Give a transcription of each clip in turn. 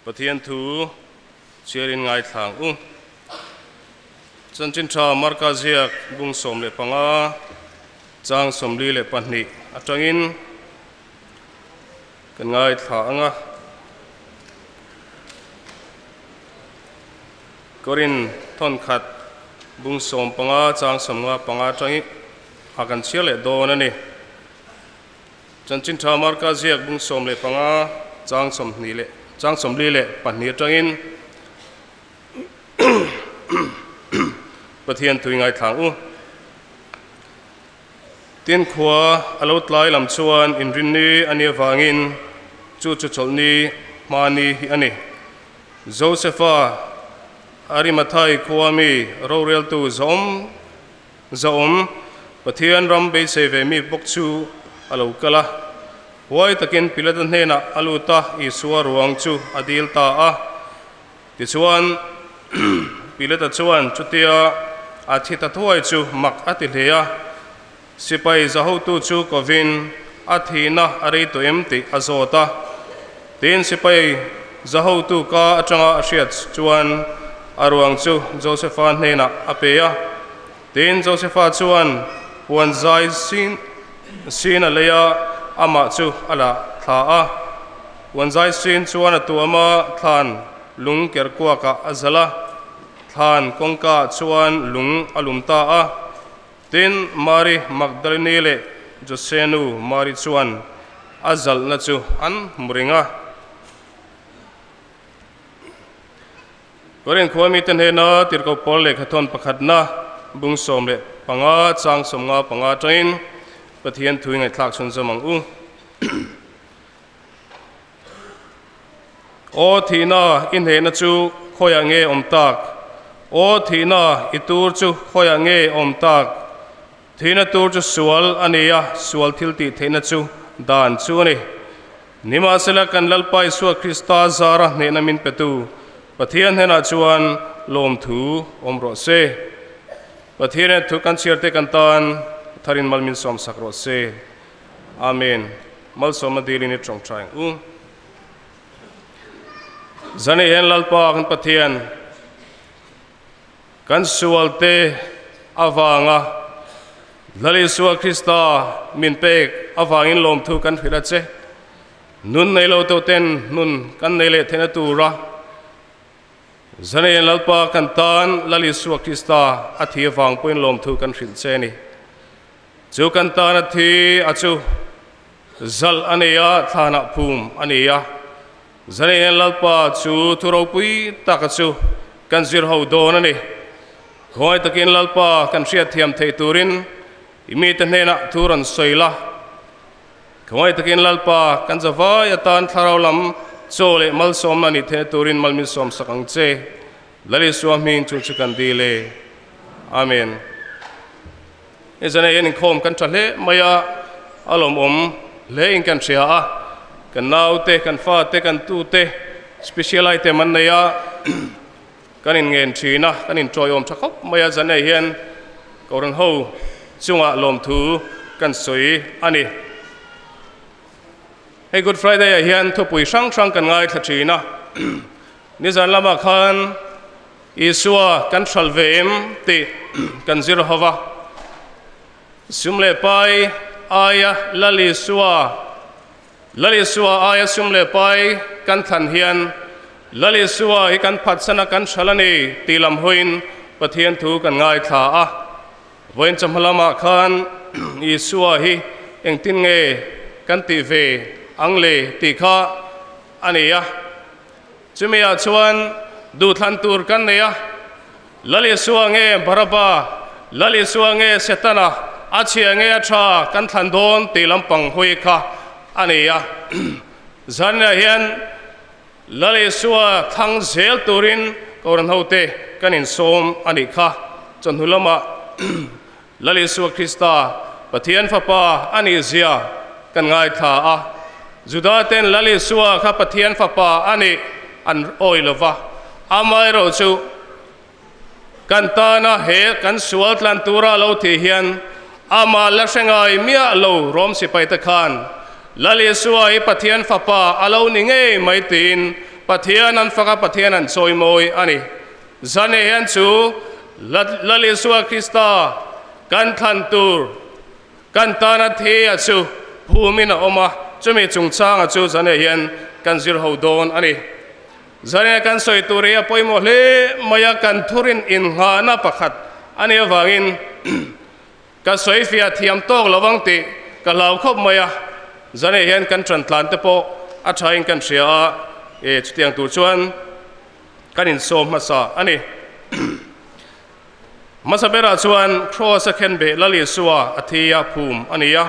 Pathian thu chhiarin ngaithla ang u. Chanchin tha Marka ziak bung 15 chang 42 atangin kan ngaithla anga. Korin thon khat bung 15 chang 55 atangin a kan chhiar leh dawn a ni. Chanchin tha Marka ziak bung 15 chang 20 leh chang 42 atangin Pathian tui ngai thlang u. Tin khua alo tlai lam chuan inrinni ani awangin chu chu chawlhni hmani hi ani. Josepha Arimathai khua mi roreltu zaom Pathian ram beisei ve mi bawk chu alo kala. Huai takin Pilata hnenah aluta Isua ruang chu a dil ta a. Tichuan Pilata chuan chutia a thi ta thuai chu mak a ti hle a. Sipai zahotu chu kovin a thihna a rei tawh em tih a zawt a. Tin sipai zahotu ka atanga a hriat chuan a ruang chu Josepha hnenah a pe a. Tin Josepha chuan puan zai sin a lei a, amah chu a la thla a. Puan zai sin chuan a tuama thlan lung ker kuakah a zal a. Thlan kawngka chuan lung a lum ta a. Tin Mari Magdalene leh Josenu Mari chuan a zalhna chu an hmu reng a. Korin khua mite hnena tirhkoh pawl lehkhathawn pakhatna bung 15 chang 55 atangin Pathian thui ngaihthlak chhunzawm ang u. Aw thihna i hnehna chu khawiah nge awm tak? Aw thihna i tur chu khawiah nge awm tak? Thihna tur chu sual a ni a, sual thil tih theihna chu dan chu a ni. Nimahsela kan Lalpa Isua Krista zara hnehna min petu Pathian hnenah chuan lawm thu awm rawh se. Pathian thu kan chhiar te kan tan tharin mal min sawm sak rawh se. Amen. Malsawmna dilin i tawng thaing u. Zani hian Lalpa kan Pathian kan sual te awanga Lal Isua Krista min pek awangin lawm thu kan hrilh a che. Nun nei lo to ten nun kan nei leh theihna tura Zani hian Lalpa kan tan Lal Isua Krista a thi awang pawhin lawm thu kan hrilh che ni. Chu kan tan a thi a chu zal a ni a, thlanah phum a ni a. Zani hian Lalpa chu thu ropui tak a chu kan zir ho dawn a ni. Khawngaih takin Lalpa kan hriat thiam thei turin i mite hnenah thu rawn sawi la. Khawngaih takin Lalpa kan zawai atan thlarau lam chaw leh malsawmna ni theihna turin mal min sawm sak ang che. Lal Isua hming chu chu kan dil e. Amen. He zan hian inkhawm kan tha hle mai a, a lawmawm hle in kan hria a. Kan nau te, kan fa te, kan tu te special item an nei a, kan in ngen thin a, kan in tawiawm tha khawp mai a. Zan hian Koran ho chungah lawm thu kan sawi a ni. Hei Good Friday ah hian thupui hrang hrang kan ngaithla thin a. Nizan lamah khan Isua kan hral ve em tih kan zir hova. Sum leh pai aia Lal Isua, Lal Isua aia sum leh pai kan thlan hian Lal Isua hi kan phatsana kan hral a ni tih lam huin Pathian thu kan ngaithla a. Vawiin chawhma lamah khan Isua hi engtin nge kan tih ve ang le tih kha a ni a. Chumi-ah chuan duhthlan tur kan nei a. Lal Isua nge Baraba, Lal Isua nge Setana, a chhia nge a tha kan thlan dawn tih lampang hawi kha a ni a. Zanah hian Lal Isua thlang zel turin Koran hote kan insawm a nih kha. Chawhnu lamah Lal Isua Krista Pathian fapa a nih zia kan ngaithla a. Juda ten Lal Isua kha Pathian fapa a nih an awi lova. Amaherawh chu kan tana he kan sual tlan tura lo thi hian amah la hre ngai miah lo Rom sipai te khan Lal Isua hi Pathian fapa a lo ni ngei mai tiin. Pathian an fak a, Pathian an chawimawi a ni. Zane hian chu Lal Isua Krista kan thlan tur kan tana thi a chu phumin a awm a, chumi chungchanga chu Zane hian kan zir ho dawn a ni. Zane kan sawi tur hi a pawimawh hle mai a, kan thurin innghahna pakhat a nih avangin ka sawi fiah thiam tawk lo ang tih ka hlau khawp mai a, Zane hian kan ṭan tlan te pawh a ṭhain kan hria a, e chutiang tur chuan kan insawm hmasa a ni. Hmasa berah chuan Kraws a khenbeh Lal Isua a thi a phum a ni a,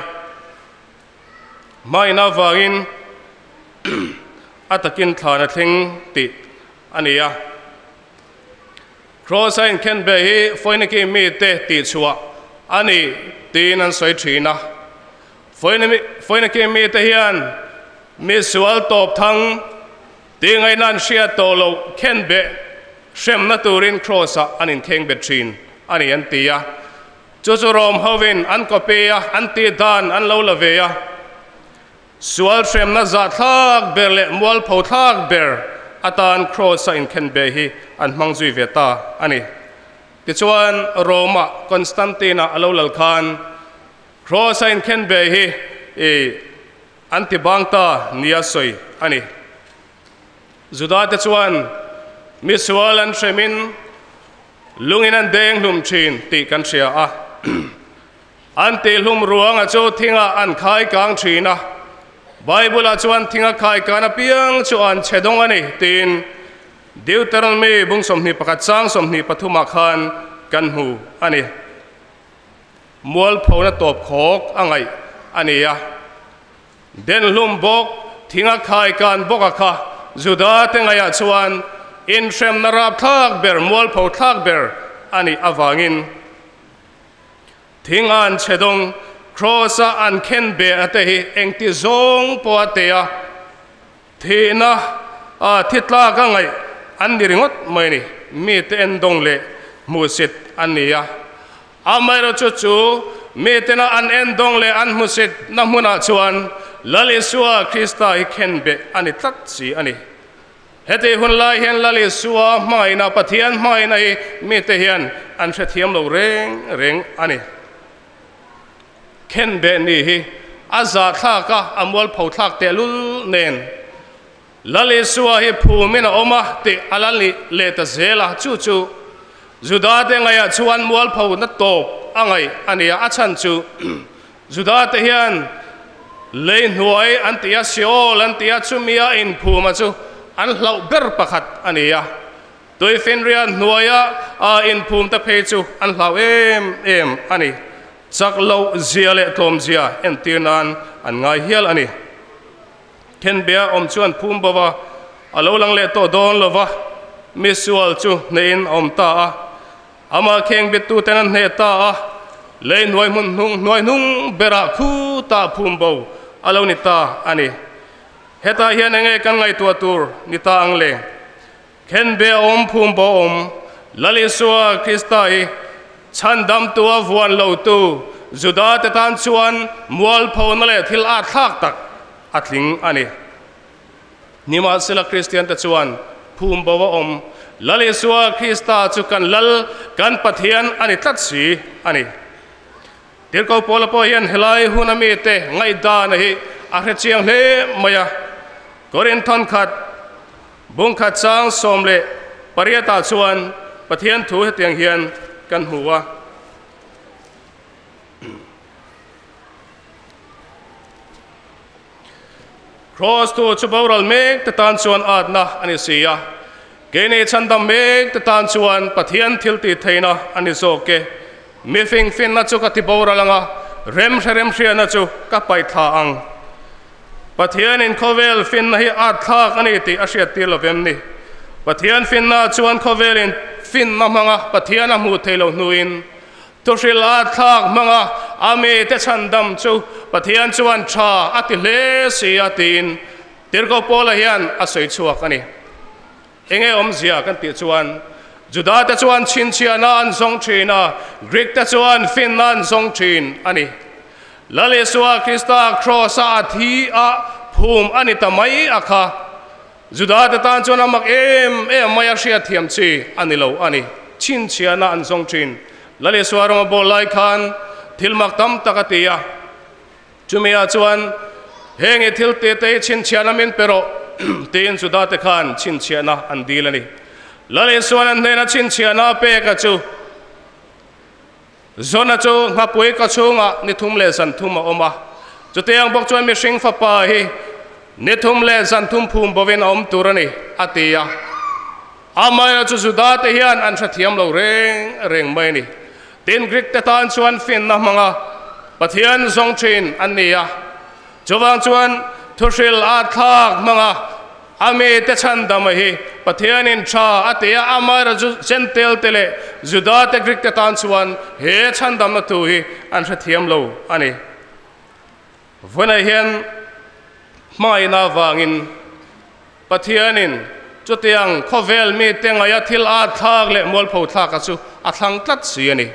hmain avangin a takin thlan a thleng tih a ni a. Kraws a inkhenbeh hi Foiniki mite tihchhuah a ni tiin an sawi thin a. Foiniki mite hian mi sual tawp thang tih ngaihna an hriat tawh loh khenbeh hremna turin Kraws-ah an inkheng bet thin a ni an ti a. Chu chu Rom hovin an copy a, an tih dan an lo la ve a. Sual hremna zah thlak ber leh mualpho thlak ber atan Kraws-a inkhenbeh hi an hmang zui ve ta a ni. Tichuan, Rome-ah Constantine-a a lo lal khan Kraws-a inkhenbeh hi i an ti bang ta nia sawi a ni. Juda-te chuan mi sual an hremin lungin an deng hlum thin tih kan hria a. An tihhlum ruanga chu thingah an khai kang thin a, Bible-ah chuan thinga khai kan apiang chu an chhe dawng a ni tiin Deuteronomy bung 21 chang 23 ah khan kan hmu a ni. Mualphona tawp khawk a ngaih a ni a, denhlum bawk thinga khai kan bawk a kha Juda te ngaihah chuan inhremna rapthlak ber mualpho thlak ber a nih avangin Thing an chhe dawng, Kraws-a an khen beh a te hi engti zawng pawh a te a, thihna a thi tlak a ngaih an ni ringawt mai ni. Mite en dawng leh hmuhsit an ni a, amaherawhchu chu mitena an en dawng leh an hmuhsit na hmunah chuan Lal Isua Krista hi khen beh a ni tlat si a ni. Heti hun lai hian Lal Isua hmangaihna, Pathian hmangaihna hi mite hian an hrethiam lo reng reng a ni. Khenbeh ni hi a zahthlak a, a mualpho thlak tehlul nen Lal Isua hi phumin a awm a tih a la ni leh ta zel a, chu chu Judate ngaihah chuan mualpho na tawp a ngaih a ni a, a chhan chu Judate hian lei hnuai an ti a, Sheol an ti a, chumia inphuma chu an hlauh ber pakhat a ni a. Tuifinriat hnuaia a inphum te phei chu an hlau em em a ni. Chak loh zia leh tlawm zia entir nan an ngai hial a ni. Thenbea awm chuan phum bo va, a lo lang leh tawh dawn lo va, mi sual chu hnehin a awm ta a. Amah kheng bittuten an hneh ta a, lei hnuai hmun hnung hnuai hnung berah khu tah phum bo a lo ni ta a ni. Hetah hian enge kan ngaihtuah tur ni ta ang le? Khenbe a awm phum bo awm, Lal Isua Krista hi chhandamtu a vuan lotu Juda te tan chuan mualphona leh thil at thlak tak a tling a ni. Nimahsela Kristian te chuan phum bo a awm, Lal Isua Krista chu kan Lal, kan Pathian a ni tlat si a ni. Tirhkoh Paula pawh hian helai huna mite ngaihdana hi a hre chiang hle mai a. Korinthon khat bung khat chang 18 ah chuan Pathian thu hetiang hian kan hmu a. Kraws tu chu boral mek te tan chuan atna a ni si a, keini chhandam mek te tan chuan Pathian thil tih theihna a ni zawk e. Mi fing finna chu ka ti boral ang a, rem hre rem hriatna chu ka paih thla ang. Pathianin khawvel finna hi at thlak a ni tih a hriat tir lo vem ni. Pathian finna chuan khawvelin finna hmanga Pathian a hmuh theih loh hnuin Thuhrilh a thlak hmanga a mite chhandam chu Pathian chuan tha a ti hle si a tiin Tirhkoh Paula hian a sawi chhuak a ni. Enge awmzia kan tih chuan Juda te chuan chhinchhiahna an zawng thin a, Greek te chuan finna an zawng thin a ni. Lal Isua Krista Kraws-a a thi a phum a ni ta mai a kha. Juda te tan chuan a mak em em mai a, hriat thiam chi a ni lo a ni. Chhinchhiahna an zawng thin. Lal Isua rawng a bawl lai khan thil mak tam tak a ti a. Chumi-ah chuan, Heng i thil te te hi chhinchhiahna min pe rawh, tiin Juda te khan chhinchhiahna an dil a ni. Lal Isua'n an hnena chhinchhiahna a pek a chu, Jona chu nghapui ka chhungah ni thum leh zan thum a awm a. Chutiang bawk chuan mihring fapa hi ni thum leh zan thum phum bovin a awm tur a ni, a ti a. Amaherawhchu chu Juda te hian an hrethiam lo reng reng mai a ni. Tin, Greek te tan chuan finna hmanga Pathian zawng thin an ni a. Chuvang chuan thuhril a thlak hmanga a mite chhandama hi Pathianin tha a ti a, amaherawhchu Gentile te leh Juda te Greek te tan chuan he chhandamna thu hi an hrethiam lo a ni. Vawiinah hian hmangaihna avangin Pathianin chutiang khawvel mite ngaia thil at thlak leh mualpho thlaka chu a thlang tlat si a ni.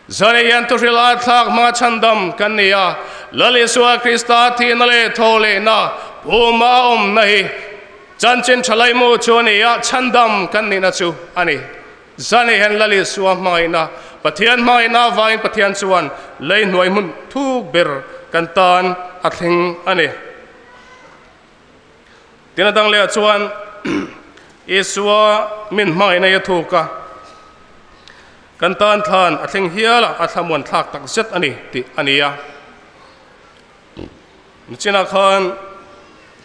Zane hian thuhril at thlak hmanga chhandam kan ni a, Lal Isua Krista thihna leh thaw lehna phuma a awmna hi chanchin tha laimu chu a ni a, chhandam kan nihna chu a ni. Zane hian Lal Isua hmangaihna, Pathian hmangaihna avangin Pathian chuan lei hnuai hmun thuk ber kan tan a thleng a ni. Tin a dang leh ah chuan Isua min hmangaihna hi a thuk a, kan tan thlan a thleng hial a, a thlamuan thlak tak zet a ni tih a ni a. Nichinah khan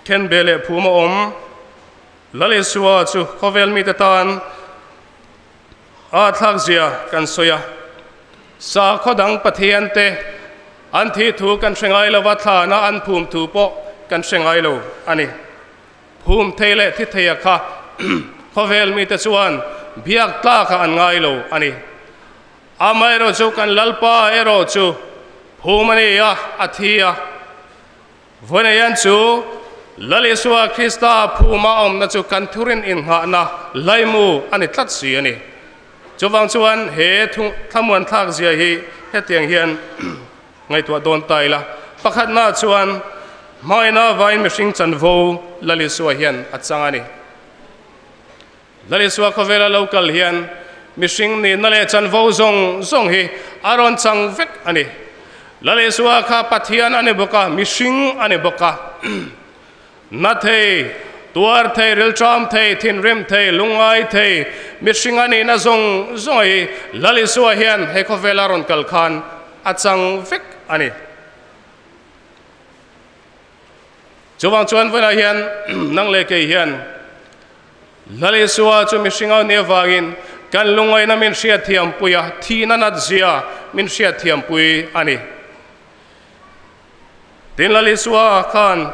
Khenbe leh Phum a awm Lal Isua chu khawvel mite tan a thlak zia kan sawi a, sakhaw dang Pathian te an thih thu kan hre ngai lo va, thlana an phum thu pawh kan hre ngai lo a ni. Phum thei leh thi thei a kha khawvel mite chuan biak tlak ah an ngai lo a ni. Amaherawhchu kan Lalpa erawh chu phum a ni a, a thi a. Vawiin chu Lal Isua Krista phuma awmna chu kan thurin innghahna laimu a ni tlat si a ni. Chuvang chuan he thlamuan thlak zia hi hetiang hian ngaihtuah dawn ta ila. Pakhatna chuan hmaina vain mihring chanvo Lal Isua hian a chang a ni. Lal Isua khawvela lo kal hian mihring nihna leh chanvo zawng zawng hi a rawn chang vek a ni. Lal Isua kha Pathian a ni bawk a, mihring a ni bawk a. Na thei, tuar thei, rilṭam thei, thinrim thei, lungngai thei, mihring a nihna zawng zawng hi Lal Isua hian he khawvela rawn kal khan a chang vek a ni. Chuvang chuan vawiinah hian nang leh kei hian Lal Isua chu mihring au nih avangin kan lungaina min hriatthiampui a, thihna nat zia min hriatthiampui a ni. Tin, Lal Isua khan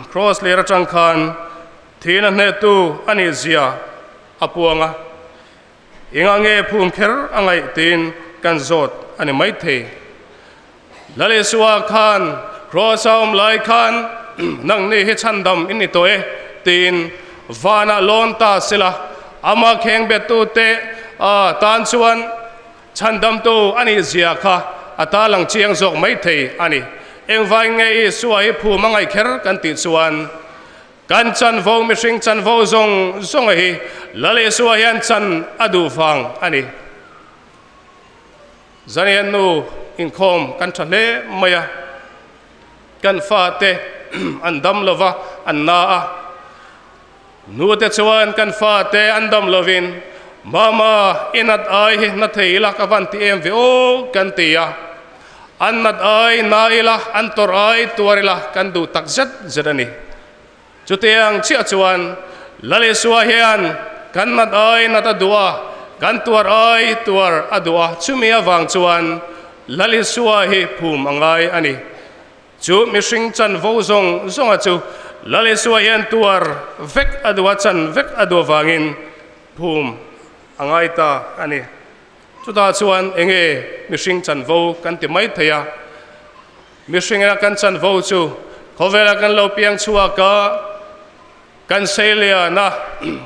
Kraws ler atang khan thihna hnehtu a nih zia a puang a, engah nge phum kher a ngaih tiin kan zawt a ni maithei. Lal Isua khan Kraws a awm lai khan nangni hi chhandam in ni tawh e tiin vanah lawn ta sela, ama kheng bettute tan chuan chhandamtu a nih zia kha a ta lang chiang zawk mai thei a ni. Engvai nge Isua hi phum a ngaih kher kan tih chuan kan chanvo mihring chanvo zawng zawnga hi Lal Isua hian chan a duh vang a ni. Zanian nu inkhawm kan tha hle mai a, kan fate an dam lo va, an na a. Nute chuan kan fate an dam lovin, Mama, i nat ai hi na thei ila ka van ti em ve aw kan ti a. An nat ai na ila, an tawrh ai tuar ila kan duh tak zet zet a ni. Chutiang chiah chuan Lal Isua hian kan nat ai nat a duh a, kan tuar ai tuar a duh a, chumi avang chuan Lal Isua hi phum a ngai a ni. Chu mihring chanvo zawng zawnga chu Lal Isua hian tuar vek a duh a, chan vek a duh avangin phum a ngai ta a ni. Chutah chuan enge mihring chanvo kan ti mai thei a? Mihringa kan chanvo chu khawvela kan lo piang chhuak a, kan seilian a,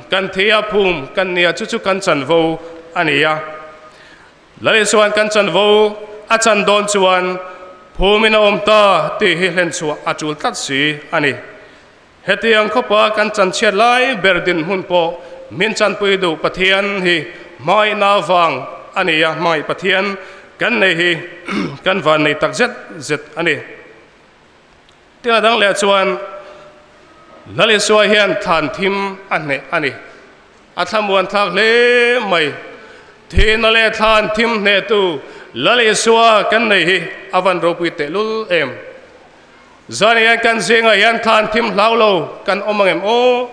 kan thi a, phum kan nia chu chu kan chanvo a ni a. Lal Isua'n kan chanvo a chan dawn chuan phumin a awm ta tih hi hlen chhuah a tul tlat si a ni. Hetiang khawpa kan chanchhiat lai ber dinhmun pawh min chanpui duh Pathian hi hmangaihna vang a ni a, hmangaih Pathian kan nei hi kan van nei tak zet zet a ni. Tin a dang leh chuan Lal Isua hian thlan thim a hneh a ni. A thlamuan thlak hle mai. Thihna leh thlan thim hnehtu Lal Isua kan nei hi a van ropui tehlul em. Zan hian kan zingah hian thlan thim hlau lo kan awm ang em aw?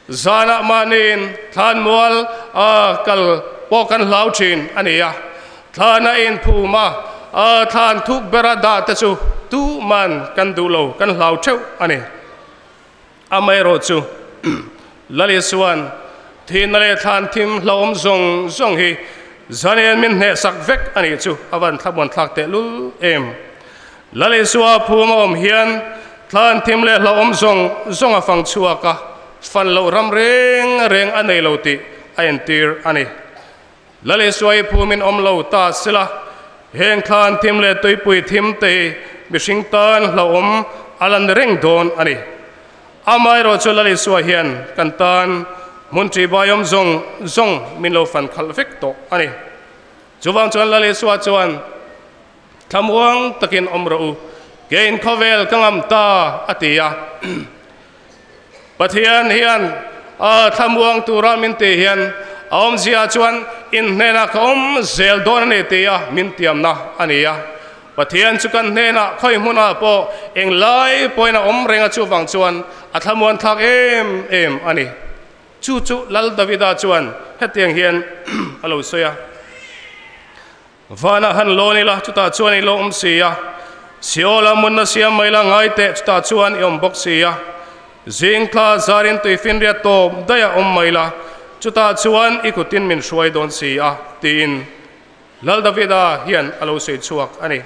Zanah mahniin thlan mual a kal pawh kan hlau thin a ni a, thlan a inphum a, a thlan thuk bera dah te chu tuman kan duh lo, kan hlau theuh a ni. Amaherawhchu, Lal Isua'n thihna leh thlan thim hlauhawm zawng zawng hi zanian min hnehsak vek a nih chu a van thlamuan thlak tehlul em. Lal Isua phum a awm hian thlan thim leh hlauhawm zawng zawng a fang chhuak a, fan loh ram reng reng a nei lo tih a entir a ni. Lal Isua hi phumin awm lo ta sela, heng thlan thim leh tuipui thim te hi mihring tan hlauhawm a la ni reng dawn a ni. Amaherawh chu Lal Isua hian kan tan hmun ṭihbaiawm zawng zawng min lo fan khalh vek tawh a ni. Chuvang chuan Lal Isua chuan, Thlamuang takin awm rawh u, keiin khawvel ka ngam ta, a ti a. Pathian hian a thlamuang tura min tih hian a awmzia chuan in hnenah ka awm zel dawn a ni tia min tiamna a ni a. Pathian chu kan hnenah khawi hmunah pawh englai pawhin a awm reng a, chuvang chuan a thlamuan thlak em em a ni. Chu chu Lal Davida chuan hetiang hian a lo sawi a. Vanah han lawn ila, chutah chuan i lo awm si a. Seola munna siam mai la ngai teh, chutah chuan i awm bawk si a. Zing thla zarin tuifinriat tawp daih a awm mai la, chutah chuan i kutin min hruai dawn si a, tiin Lal Davida hian a lo sawi chhuak a ni.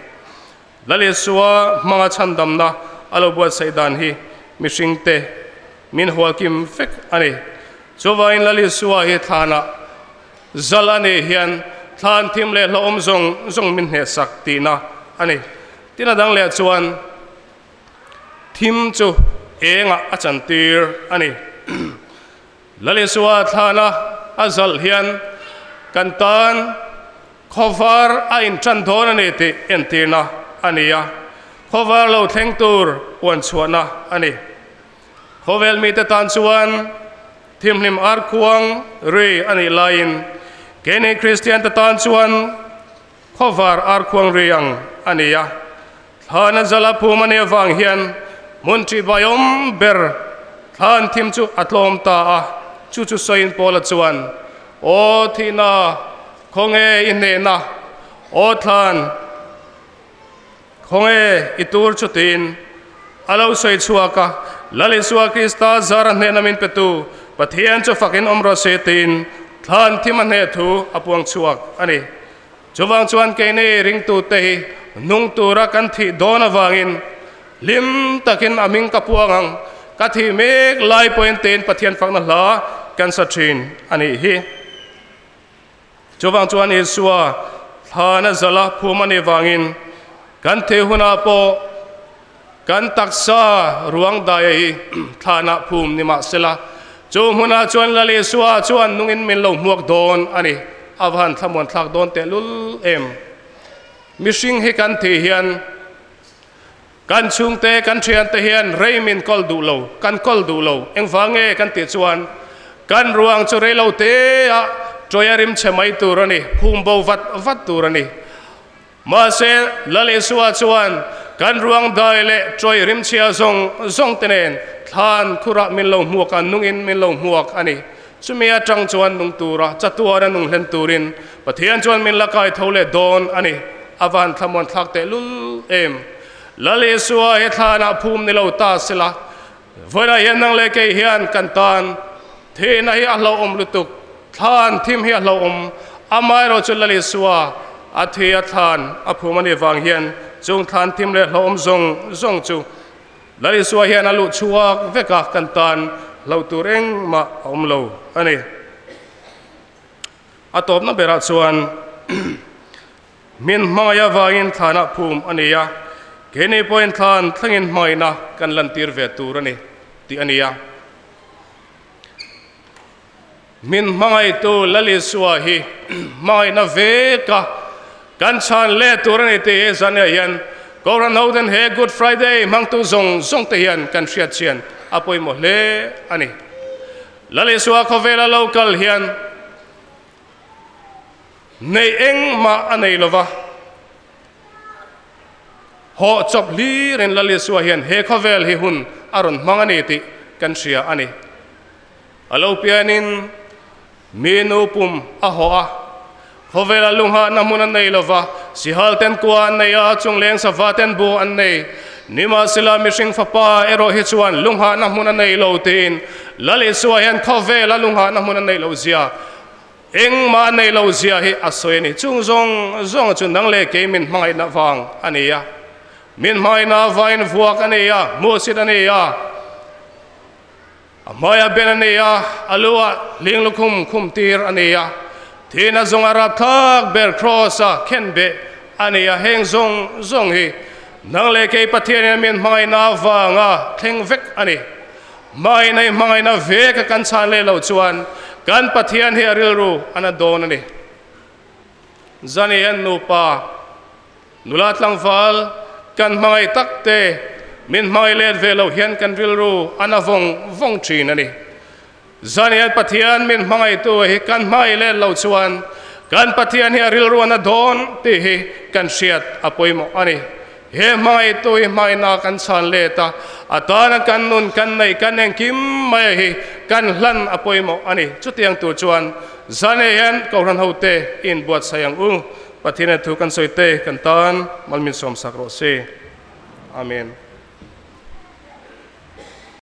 Lal Isua hmanga chhandamna a lo buatsaih dan hi mihringte min hualkim vek a ni. Chuvangin Lal Isua hi thlanah Zal a nih hian thlan thim leh hlauhawm zawng zawng min hnehsak tihna a ni. Tin a dang leh chuan thim chu engah a chantir a ni. Lal Isua thlana a zalh hian kan tan khawvar a intan dawn a ni tih entirna a ni a, khawvar lo thleng tur puanchhuahna a ni. Khawvel mite tan chuan Thimhlim arkhuang ri a nih laiin keini Kristiante tan chuan khawvar arkhuang ri ang a ni a. Thlan a zal a phum a nih avang hian hmun ṭihbaiawm ber thlan thim chu a tlawm ta a, chu chu sawiin Paula chuan, Aw thihna, khawnge i hnehna? Aw thlan, Khawnge i tur chu tiin a lo sawi chhuak a, Lal Isua Krista zara hnehna min petu Pathian chu fakin awm rawh se tiin thlan thim a hneh thu a puang chhuak a ni. Chuvang chuan keini ringtute hi nung tura kan thih dawn avangin hlim takin a hming ka puang ang, ka thih mek lai pawhin tiin Pathian fakna hla kan sa thin a nih hi. Chuvang chuan Isua thlan a zal a phum a nih vangin kan thih hunah pawh kan taksa ruang daia hi thlanah phum ni mah sela, chu hmunah chuan Lal Isua chuan nungin min lo hmuak dawn a ni. A va han thlamuan thlak dawn tehlul em! Mihring hi kan thih hian kan chhungte, kan thiante hian rei min kawl duh lo, kan kawl duh lo. Engvang nge kan tih chuan kan ruang chu rei lo te a tawia rim chhe mai tur a ni, phum bo vat vat tur a ni. Mahse, Lal Isua chuan kan ruang dai leh tawi rim chhia zawng zawng te nen thlan khurah min lo hmuak a, nungin min lo hmuak a ni. Chumi atang chuan nung tura chatuana nung hlen turin Pathian chuan min la kai tho leh dawn a ni. A van thlamuan thlak teh lul em. Lal Isua he thlanah phum ni lo ta sela, vawiinah hian nang leh kei hian kan tan thihna hi a hlauhawm lutuk, thlan thim hi a hlauhawm. Amaherawh chu Lal Isua a thi a thlan a phum a nih vang hian chung thlan thim leh hlauhawm zawng zawng chu Lal Isua hian a luh chhuak vek a, kan tan hlauh tur engmah a awm lo a ni. A tawpna berah chuan min hmangaih avangin thlanah phum a ni a, keini pawhin thlan thlengin hmangaihna kan lantir ve tur a ni. tih a ni a. Min hmangaihtu Lal Isua hi hmangaihna veka kan chhan let tur a ni tih hi zaniah hian Kohhran hoten he Good Friday hmangtu zawng zawng te hian kan hriat chian a pawimawh hle a ni. Lal Isua khawvela lo kal hian neih engmah a nei lova, hawh chawp hlirin Lal Isua hian he khawvel hi hun a rawn hmang a ni tih kan hria a ni. A lo pianin mi nu pum a hawh a, khawvela lunghahna hmun an nei lo va, sihal ten kua an nei a, chungleng sava ten bu an nei. Nimahsela mihring fapa erawh hi chuan lunghahna hmun a nei lo tiin Lal Isua hian khawvela lunghahna hmun a neih loh zia, engmah a neih loh zia hi a sawi a ni. Chung zawng zawng chu nang leh kei min hmangaihna vang a ni a, min hmangaihna vain vuak a ni a, hmuhsit a ni a, A hmaiah ben a ni a, a luah hling lukhum khum tir a ni a, thihna zawng a rapthlak ber Kraws-a khen beh a ni a, heng zawng zawng hi nang leh kei Pathianin min hmangaihna avanga thleng vek a ni. Hmangaihna i hmangaihna veka kan chhan leh loh chuan kan Pathian hi a rilru a na dawn a ni. Zani hian nupa. Nula tlangval kan hmangaih tak te min hmangaih let ve loh hian kan rilru a na vawng vawng thin a ni. Zanian Pathian min hmangaihtu hi kan hmangaih let loh chuan kan Pathian hi a rilru a na dawn tih hi kan hriat a pawimawh a ni. He hmangaihtu hi hmangaihna kan chhan let a, a tana kan nun kan neih kan engkim mai hi kan hlan a pawimawh a ni. Chutiang tur chuan Zane hian Kohhran hote i inbuatsaih ang u. Pathian thu kan sawi te kan tan malmin sawmsak rawh se. Amen.